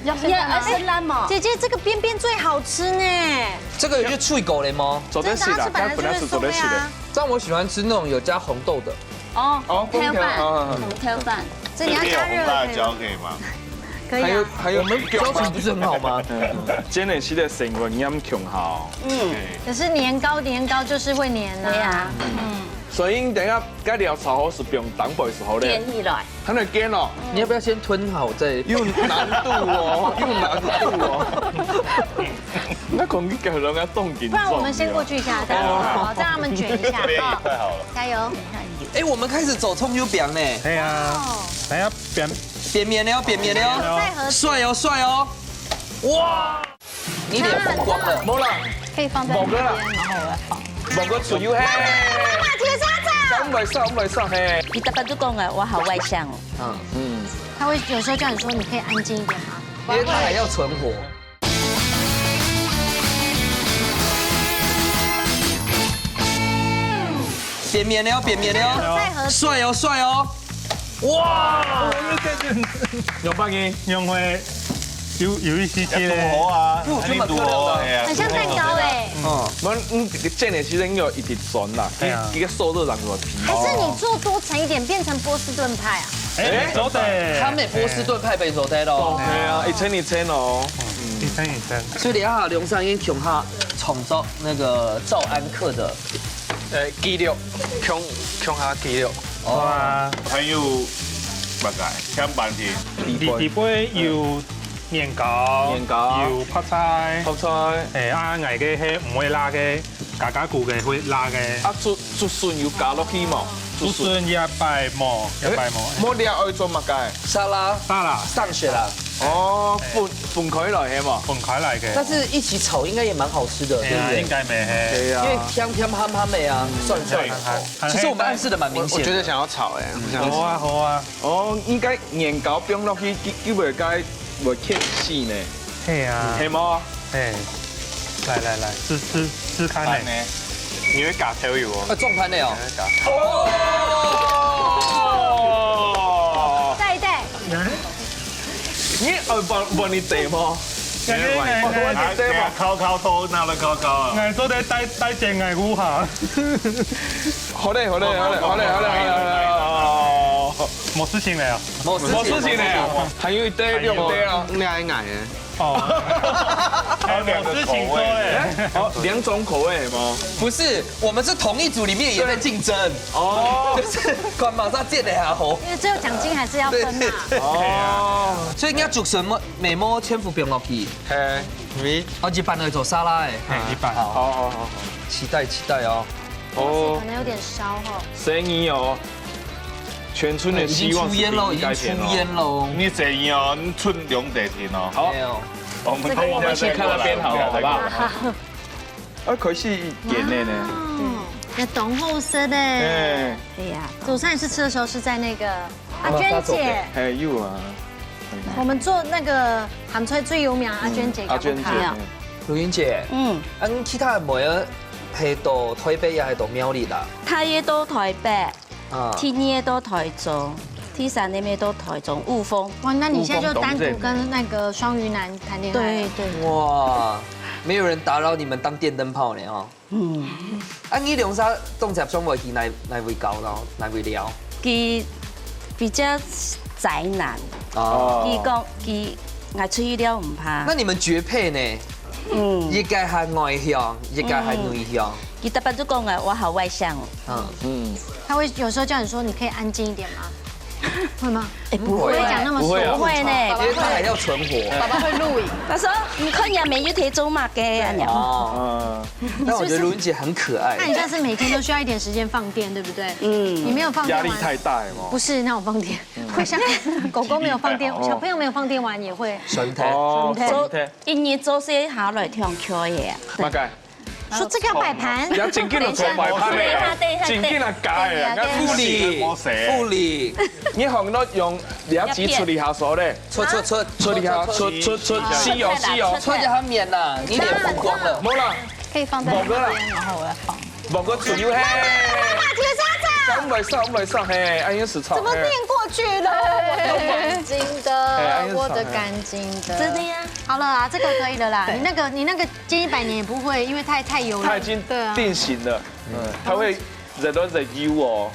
你要二十烂吗？姐姐，这个边边最好吃呢。这个就脆狗嘞吗？做得是啦，真的啊，这本来就是它本来是做得是的。送的啊。但我喜欢吃那种有加红豆的。哦，哦红豆饭，嗯红豆饭。这你要加热这边有红辣的可以吗？椒可以吗？可以啊。我们标准不是很好吗？今年是在生活严重好。嗯，可是年糕，年糕就是会黏啊。对呀，所以你等一下该料炒好是不用当白是好嘞煎，起来。还能煎哦，你要不要先吞好再？有难度哦，有难度哦。那可能给人家冻紧。不然我们先过去一下，这样好，这样他们卷一下对，啊。太好了。加油！哎，我们开始走葱油饼呢。对啊，哦，来啊，变变面了，变面了，再合帅哦，帅哦！哇，你脸红光了。没啦，可以放在某个啦那边，然后我来放。某个出油嘿。铁砂掌。我们来上，我们来上嘿。你大伯都讲啊，我好外向哦。嗯，嗯，他会有时候叫你说，你可以安静一点吗？因为他还要存活。变面了，变面了，再合帅哦，帅哦！哇，有办法。用会有有一些些要煮好啊，不，肯定煮好啊，哎呀很像蛋糕哎。嗯，我嗯，这个煎的时间要一直转啦，对啊一个瘦肉上个皮。还是你做多层一点，变成波士顿派啊？哎，做得，他们波士顿派被做得咯。哎呀，一层一层哦。一层一层，所以你看，梁上已经穷下创作那个赵安客的，呃，记录，穷穷下记录。哇，还有大概添半天，里里背有年糕，年糕有泡菜，泡菜，哎啊，矮个係唔會辣个，嘎嘎咕个會辣个，啊，竹竹筍有加落去嘛？竹。筍一擺無，一擺無，莫料愛做么个？沙拉大啦，上学啦，哦，分分开来系嘛？分开来个，但是一起炒应该也蛮好吃的，对不哎呀，对應？該咩係，对呀因为。香香哈哈美啊，蒜蒜。很其实我们暗示的蛮明显的。我觉得想要炒哎，我想要好啊好啊，哦，应该年糕放落去，佢佢会该会欠死呢，係啊，系吗？係，來來來，試試試看呢，你会加豆油哦。啊，重餐的哦。哦，再一代，你呃不不你得吗？該个我你得吗？烤烤头，拿了烤烤啊。𠊎做得帶帶錢𠊎屋下，好嘞好嘞好嘞好嘞好嘞好嘞好嘞哦。無事情了。没事没事情呢，还有一堆用的啊。你还矮哎，哦，還有無事情做咧。哦，两种口味吗？不是，我们是同一组里面也在竞争，哦就是看马上见的还好。因为最后奖金还是要分嘛。哦，所以你要煮什么？美墨千伏冰落去。嘿，哦，一般来做沙拉哎。哎，一般。好，好好好好，期待期待哦。哦可，能有点烧哈。生意哦，全村的希望是已经出烟喽，第一代已经出片哦。烟喽。你生意哦，你出两代天哦。好没，有。我们我们一起看那边好了，好不好？啊，可惜一点点呢。嗯，那懂后生的。哎，对呀，我上一次吃的时候是在那个阿娟姐，还有啊，我们做那个鹹菜最有名，阿娟姐。阿娟姐，好嗯如云姐，嗯，嗯，其他妹儿系到台北也系到苗栗啦。他也到台北，啊，第二个到台中，第三个也到台中雾峰。哇，那你现在就单独跟那个双鱼男谈恋爱了？对对，哇，没有人打扰你们当电灯泡呢哦。嗯，啊，你两儕当接上会去哪哪位搞咯，哪位聊？佢比较宅男，哦，佢讲佢爱出去了唔怕那。你们绝配呢？嗯，一个还外向，一个还内向。佢特别都讲啊，我好外向哦。嗯，嗯，他会有时候叫你说，你可以安静一点吗？会吗？哎，不会，不会讲那么熟。不会啊。不会呢。因为他还要存活。爸爸会录影。他说：“你看人家没有提走嘛，给啊。”哦。嗯。但我觉得如云姐很可爱。那你算是每天都需要一点时间放电，对不对？嗯。你没有放电玩，压力太大了嘛。不是那种放电，会像狗狗没有放电，哦。小朋友没有放电玩也会。酸态。哦，酸态。酸态。一日做事下来挺可以啊。大概。说这个要摆盘。你要紧紧地做摆盘的，等一下，等一下，等一下，紧紧地改的，等一下，你看护理，护理，你好，你用两只处理下手嘞，出出出，处理下，出出出，吸油吸油，出一下面啦，你脸浮光了。没啦，可以放在旁边，然后我要放。某个处理嘿，妈妈，姐姐，这样子啊。我们上，我们上嘿，哎呀，是操，怎么变过去了？我的干净的，哎，哎呀，我的干净的。真的呀。好了啊，这个可以了啦。你那个，你那个煎一百年也不会，因为太，太油了。它已经对啊。定型了，嗯，它会忍到忍油哦，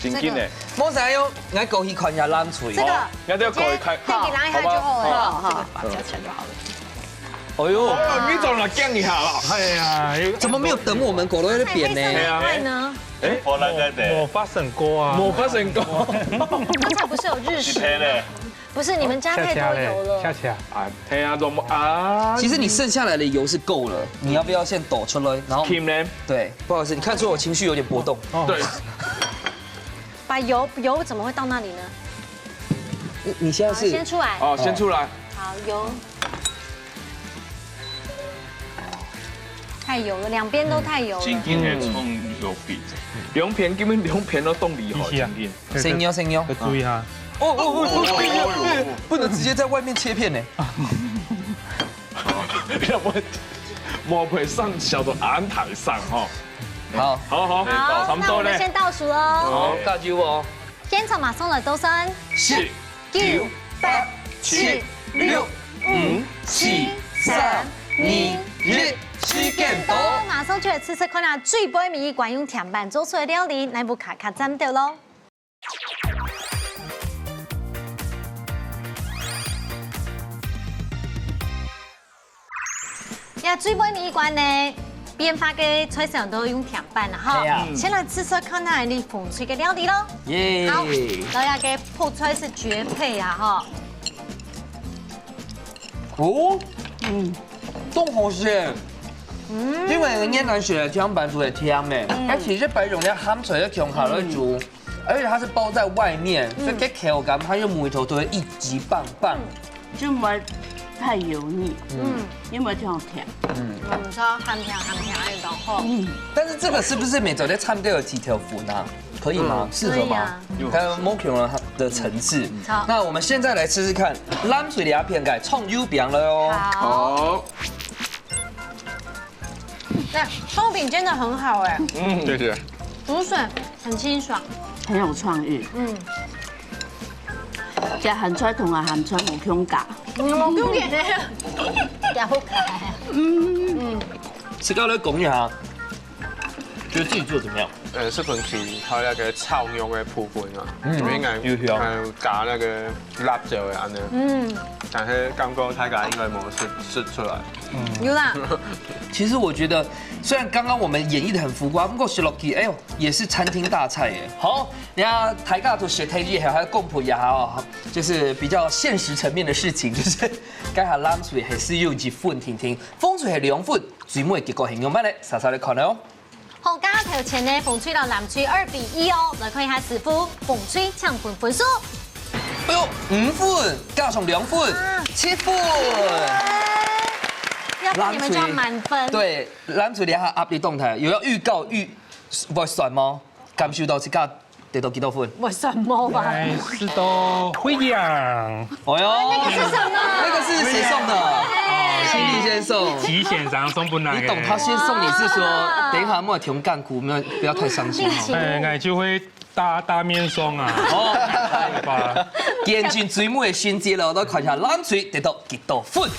紧紧的。这个。莫想用，来过去看一下冷水。这个，哦，你要过去看，再给拿一下就好了。好不好？好，好，这个把它夹起来就好了。哎呦，哦，你怎么这样一下啦？哎呀，又怎么没有等我们？狗都在那边呢。太黑色了，快呢？哎，我那个的，我发生过啊，我发生过。刚才不是有日食吗？是配的。不是，你们加太多油了。恰恰嘞，恰恰。啊，嘿啊，怎么啊？其实你剩下来的油是够了，你要不要先抖出来？然后，Kim呢？对，不好意思，你看出我情绪有点波动。哦。对。把油，油怎么会到那里呢？你，你现在是，好，先出来。哦，先出来。好，油。太油了，两边都太油了。紧紧的冲油比，两片根本两片都冻裂好，一起啊。紧紧。 对，先要，先要。要注意哈。哦，哦，哦，哦，哦，哦，哦，不能直接在外面切片呢。要不然，莫非上小的安排上哈。好。好，好，好，差不多嘞。那我们先倒数哦。好，加油哦。现场马上来倒算。十、九、八、七、六、五、四、三、二、一，时间到。马上就来试试看啊，最尾尾一关用甜粄做出个料理，哪部卡卡赞到咯？ 呀，最尾尾一关呢，變化个菜色都用甜粄啦，吼。係啊。先來試試看啊，你紅隊个料理咯。耶。好，來啊，个泡菜係絕配啊，吼。哦，嗯，當好食。嗯。因為人家來食个甜粄就係甜个，嗯。但其實白肉个鹹菜个共下來煮。嗯。 而且它是包在外面，嗯。所以个口感它又每頭都會一級棒棒。嗯。就不會太油膩，嗯。嗯。又不會太甜。嗯。嗯，說鹹甜鹹甜个當好。嗯。但是這個是不是每週都摻點有幾條粉啊？可以嗎？嗯。適合嗎？可以啊。還有某種的層次。嗯。好。那我們現在來試試看，藍隊這片个蔥油餅了哦。好。好。 那蔥餅煎得很好哎，嗯，謝謝。竹筍很清爽，很有創意。嗯，這鹹菜同啊鹹菜無共價。嗯，無共價呢，也不可愛。嗯，嗯，自家來講一下，覺得自己做得怎麼樣？呃，十分清，還有那個炒肉个部分啊，嗯，因為應該有香。還有加那個 辣椒个恁呢。嗯。但是感覺大家應該無食，食出來。嗯。有啦。其實我覺得，雖然剛剛我們演繹得很浮誇，不過食落去，哎呦，也是餐廳大菜耶。好，等下大家都學台語，還要公布一下哦，就是比較現實層面的事情，就是剛才藍隊還係有一分定定，紅隊係兩分，最尾結果係仰般呢？煞煞來看哦。 好，加頭前呢，紅隊摎藍隊二比一哦。來看一下師傅，紅隊搶分分數。哎呦，五分，加上兩分，啊。七分。哎，要不你們就要滿分。藍隊，對，藍隊這下壓力當大，有要預告，預，會算嗎？感受到自家得到幾多分？會算無吧？哎，係到飛揚。哎呦，那個是什麼？那個是誰送的？哦，心理先送。提前常送不來。你懂他先送你是說，啊。等一下莫停乾枯，沒有，不要太傷心哦。哎，那就會大，大面霜啊。哦。吧。眼睛最尾个心機了，來看一下藍隊得到幾多分。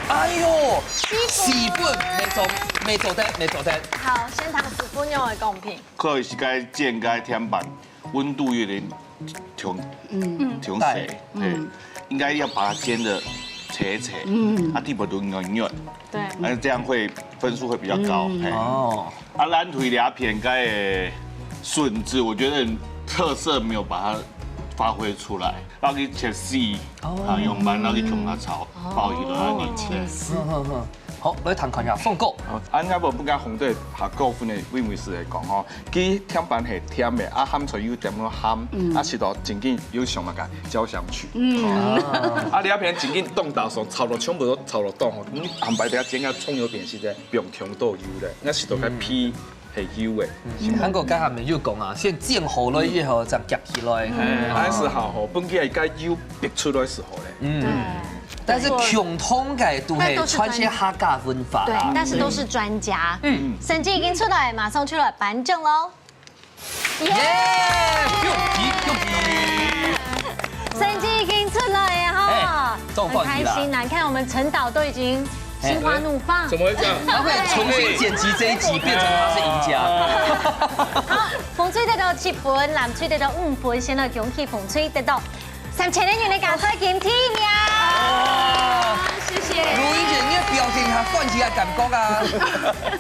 哎呦，四分，沒做，沒做得，沒做得。好，先聽師傅仰般个講評。 可以係該煎該甜粄，溫度有點忒，嗯。忒細，帶。對，嗯。應該要把它煎得脆脆，嗯。啊，底部都軟軟，對。啊，這樣會分數會比較高，嗯。嘿。哦。啊，藍隊這片該个筍子，我覺得特色没有把它发挥出来，然后去切丝，啊，用焖，然后去共下炒，包起来，然后切。好，来谈看一下凤哥。哦，恁樣無不加紅隊下高分的位位是来講吼，佢甜粄係甜的，啊鹹菜有點仔鹹，啊食到正經有想那个焦香去。嗯，啊你那片正經凍到所炒到全部都炒到凍吼，你坦白講，煎个葱油片是在不用調都有的，那食到个皮。 係有个。嗯，韓國該下面有講啊，先煎好了以後再夾起來。哎，還是好吼，本來該油逼出來時候咧。嗯，但是共同个都係傳承客家文化啦。對，但是都是專家。嗯，成績已經出來，馬上就來頒獎囉。耶！恭喜恭喜！成績已經出來了哈，哎，中獎啦！很開心啊！你看我們陳導都已經心花怒放。怎麼會這樣？他會重新剪輯這一集，變成他是贏家。好，紅隊得到七分，藍隊得到五分，先來恭喜紅隊得到三千元个加菜金提名。謝謝。盧英姐，你的表情還喚起來感覺啊！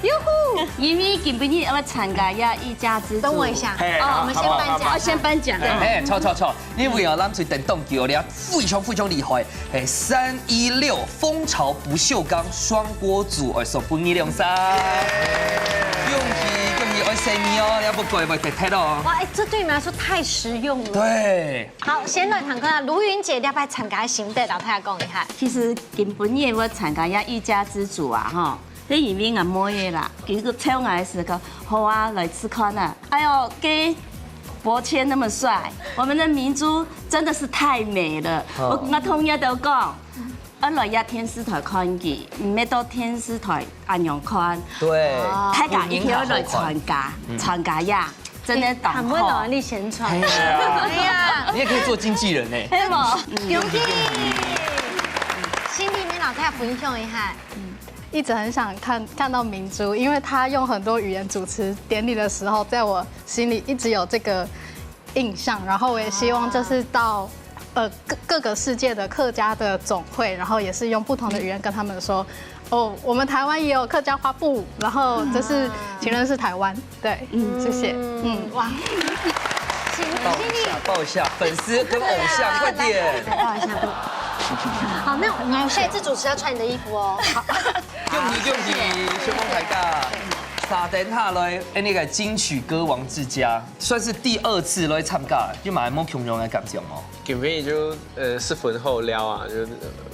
喲呼！因為今晡日要參加呀一家之煮。等我一下，嘿，哦，我們先頒獎。好，好，好。哦，先頒獎。哎，錯錯錯，因為啊，藍隊等當久了，非常非常厲害，哎，三一六蜂巢不鏽鋼雙鍋煮，哎，送分你兩儕。恭喜恭喜，愛生日哦，你要不過會得忒哦。哇，哎，這對你們來說太實用了。對。好，先來談看啊，盧雲姐，你要不要參加心得，老太太講一下。其實今晡日我參加呀一家之煮啊，哈， 這因為𠊎妹仔啦，佢个湊𠊎个時候，好啊，來試看啊。哎喲，該伯謙那麼帥，我們的明珠真的是太美了。哦。𠊎，𠊎同佢兜講，愛來呀電視台看佢，毋係到電視台恁樣看。對。大家一定要來參加，參加呀，真的當好。哎，很會老力宣傳。哎呀。哎呀。你也可以做經紀人欸。係無？恭喜！心裡面老太分享一下。 一直很想看，看到明珠，因為她用很多語言主持典禮的時候，在我心裡一直有這個印象。然後我也希望就是到，呃，各，各個世界的客家的總會，然後也是用不同的語言跟他們說，哦，我們台灣也有客家花布，然後就是請認識台灣。對，嗯，謝謝。嗯，哇，心，抱一下，抱一下，粉絲跟偶像，快點。抱一下，抱。好，那我們下一次主持要穿你的衣服哦。 恭喜恭喜，承蒙大家！沙等下來，哎，那個金曲歌王之家，算是第二次來參加，有無共樣个感想哦？今晡日就，呃，十分好尞啊，就，呃，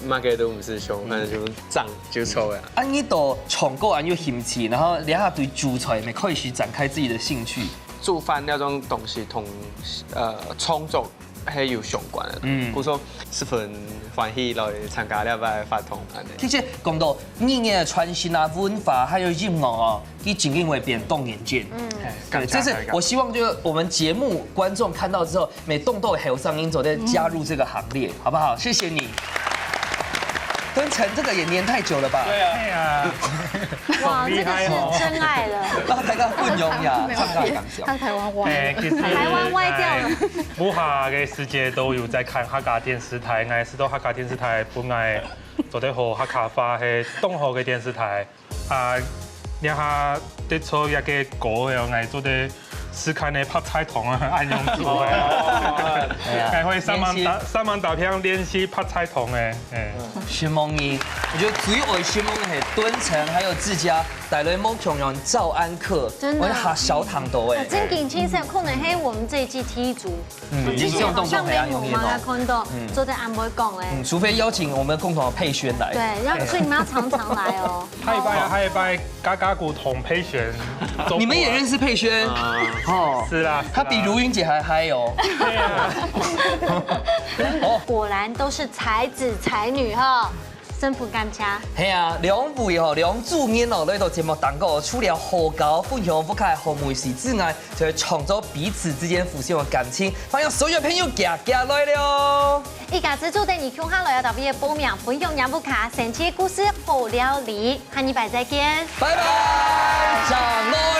麼个都毋使想，反正就唱就著啊。啊，你都唱歌恁有興趣，然後這下對煮菜也開始展開自己的興趣。煮飯這種東西同，呃，創作 係有相關个。嗯。故所十分歡喜來參加這擺个活動恁呢。其實講到語言个傳承啊、文化還有音樂哦，佢正經會變當嚴謹。嗯。對，這是我希望就是我們節目觀眾看到之後，每棟都有後生人做得加入這個行列，好不好？謝謝你。敦誠，這個也黏太久了吧？對啊。對啊。哇，這個是真愛了。啊，大家分享一下，參加个感想。他台灣歪了。哎，其實，台灣歪掉了。哎， 無下个時節都有在看客家電視台，𠊎知道客家電視台本來做得好客家話，係當好个電視台。啊，這下在做一個歌，𠊎做得試看个白菜湯啊，恁樣做个。哎呀，𠊎會上網打，練習。上網打拼練習白菜湯个，哎。承蒙你，我覺得最愛承蒙个係敦誠還有志佳帶來無共樣个早安課，真的。𠊎學著當多哎。啊，真緊，其實可能係𠊎等這一屆第一組 嗯，我之前好像沒有嘛，印象當中很有印象。看到，嗯。做得恁會講欸。嗯，除非邀請我們共同的佩軒來。對，要，所以你們要常常來哦。下禮拜啊，下禮拜嘎嘎鼓同佩軒做伙啊。你們也認識佩軒？啊。哦。是啦，是啦。他比如雲姐還嗨哦。對啊。哦。果然都是才子才女哈。 辛苦大家。係啊，兩位吼，兩組人哦，來到節目當中，除了好好分享屋下好美食之外，就會創造彼此之間互相的感情。歡迎所有朋友行行來了。一家之煮等你共下來，要到位个報名，分享你屋下神奇故事好料理，下禮拜再見。拜拜，掌聲。